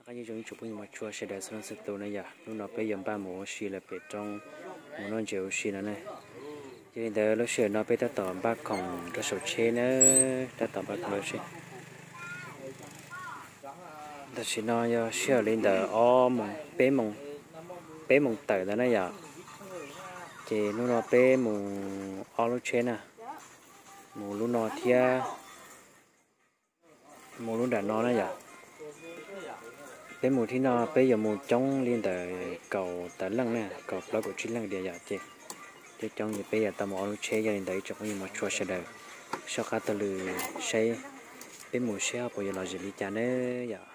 Qab nyob zoo ib tsoom phooj ywg mos tshua sawv daws txhua leej txhua tus na yom, hnub no peb yuav npaj mus ua si lawm pem roob, mus noj ntses ua si no na. Yog li ntawd lub sij hawm no peb tab tom npaj khoom rau saum tsheb na, tab tom npaj khoom rau tsheb. Tam sim no yog sij hawm li ntawm ob moos, peb moos, peb moos tawm ntawd na yom. Ces hnub no peb mus ob lub tsheb na, mus lub no thiab mus lub nram no na yom. Peb mus thib no peb yuav mus coob li ntawm kaum tawm leej na, kaum plaub kaum tsib leej diam yom. Ces coob coob ces peb yuav tau mus ob lub tsheb. Yog li ntawd ib tsoom phooj ywg mos tshua sawv daws soj qab taug lw saib peb mus seb ho puas yuav lom zem li cas na yom.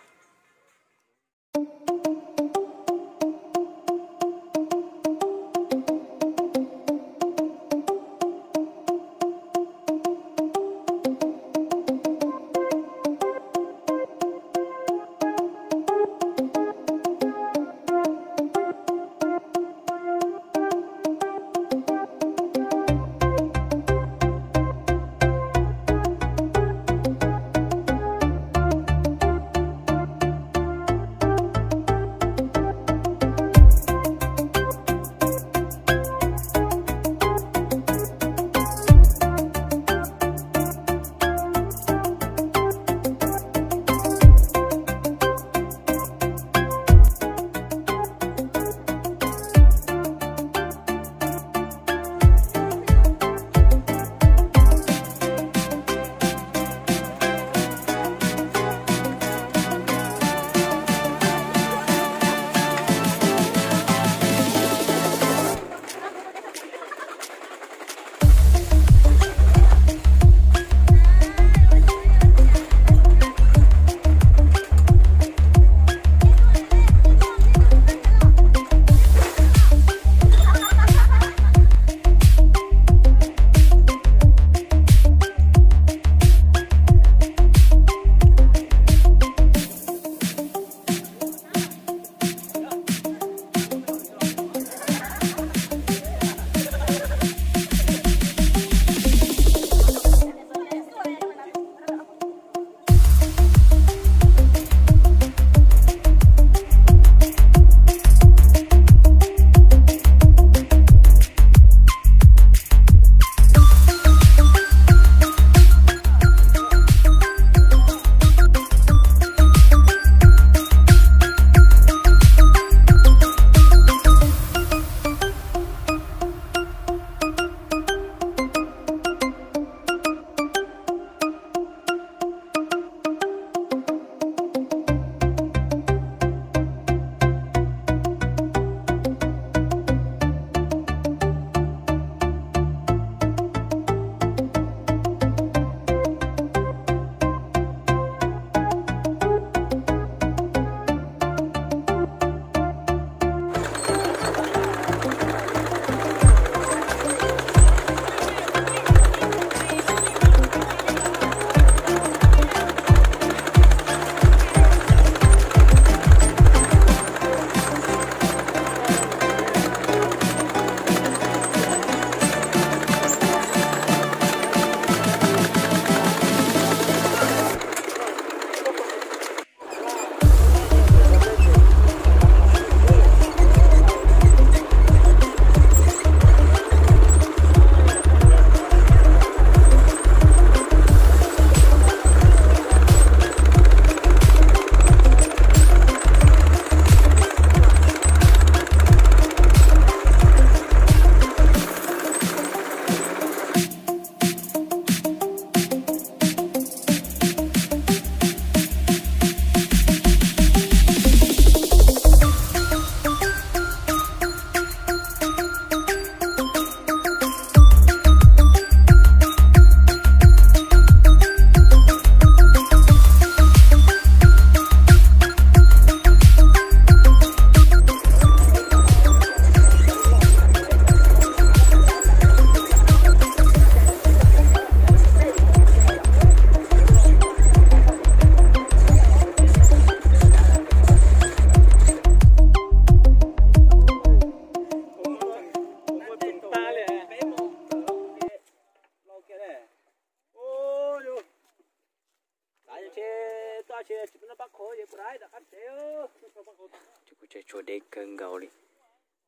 Tshuav deb kawg nkaus li.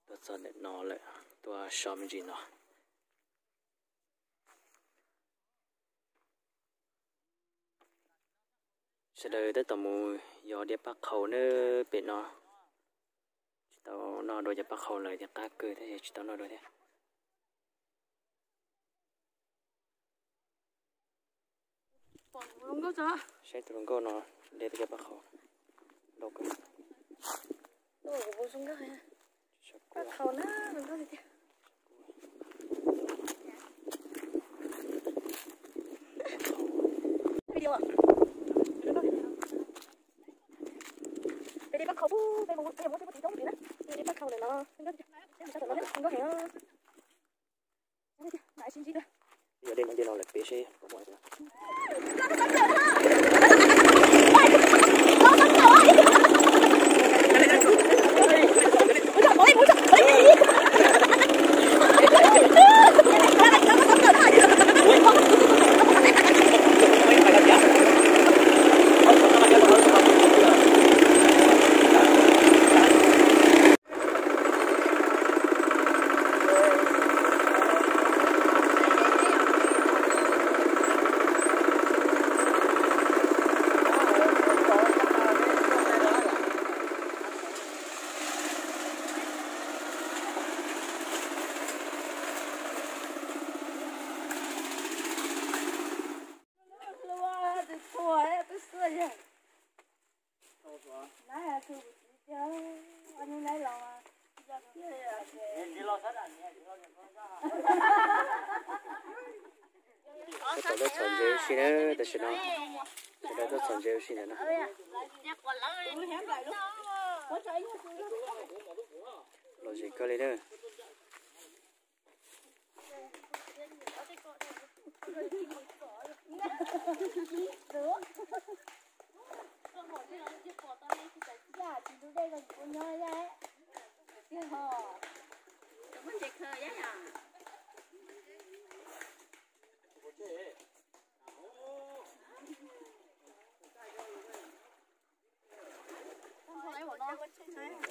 Tuaj txog ntawm no lawm, tuaj so me ntsis no. Sawv daws tab tom mus yos diav paj qhaus na pem no. Tsis tau noj dua cov paj qhaus lawm tias qab kawg tab sis tsis tau noj dua thiab. Saib tus hluas nkauj no de tau cov paj qhaus ntau kawg. Yog dej no dej no lawm peb seb puas muaj. Tab tom tuaj txhom ntses ua si na, tam sim no sawv daws tuaj txhom ntses ua si ntawm no. Lom zem kawg li na.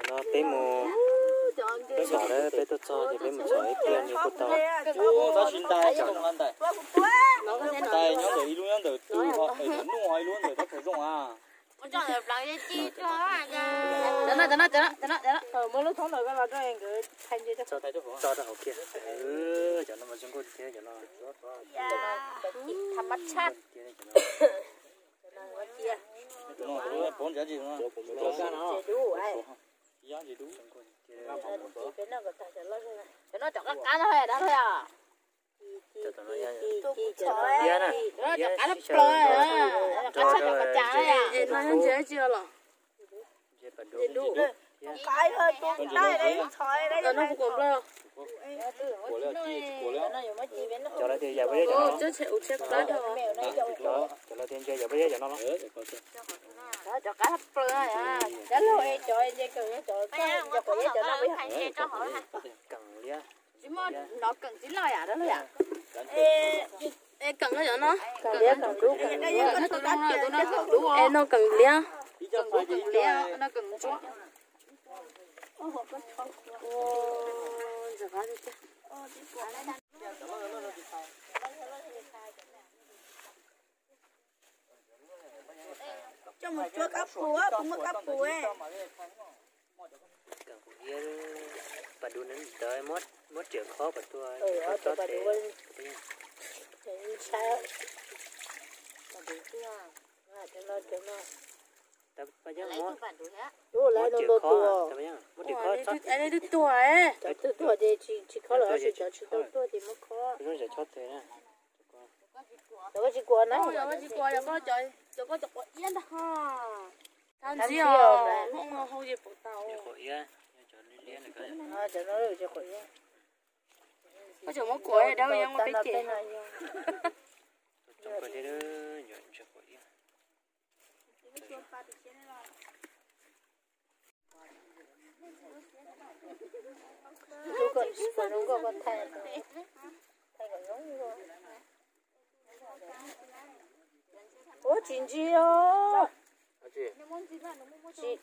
No peb mus, peb tom na, peb tuaj txog ces peb mus txhom ib pliag ni kuj tau. Nyob ntawm ib lub nyob ntawm twg ho es ntawm nuj ho ib lub ntawm tab tom zoo a. Muab lub thoob ntawd los rau nkawd tso rau hauv kiag. Cov no mas zoo nkauj tiag cov no. Cov no cov qab qab no dab laug yom. Cov qab plaws, qab tshaj cov qab cas. No yog ntses tsi los? No kuv kuam nplawg. Cov no tias yam pab yab cov no. Cov no tias ntses yam pab yab cov no los. Cov qab plaws, dab laug es cov ntses kawm cov quav yab cov no. Kawm liab. Tsis muaj nov kawm tib loj yam dab laug yam. Es kawm no yom no. Es no kawm liab. Kawm liab, no kawm ntsuab. Coj mus cuab kab pus, puas muaj kab pus? Pas dua ntawd muab riam khob kom tuag. Muab riam khob, muab riam khob. Cov twb tuag ces tsis khob lawm, tab sis cov tsis tau tuag ces muab khob. Cov koj tsis kuam na. Cov koj tsis kuam, cov koj cov quav iab ntag ho. Thab ntxiv os, hau ces pom tau. Koj tseem muab kuam dab yeej muaj peb ces. Ua tsis ntsig os. Tsis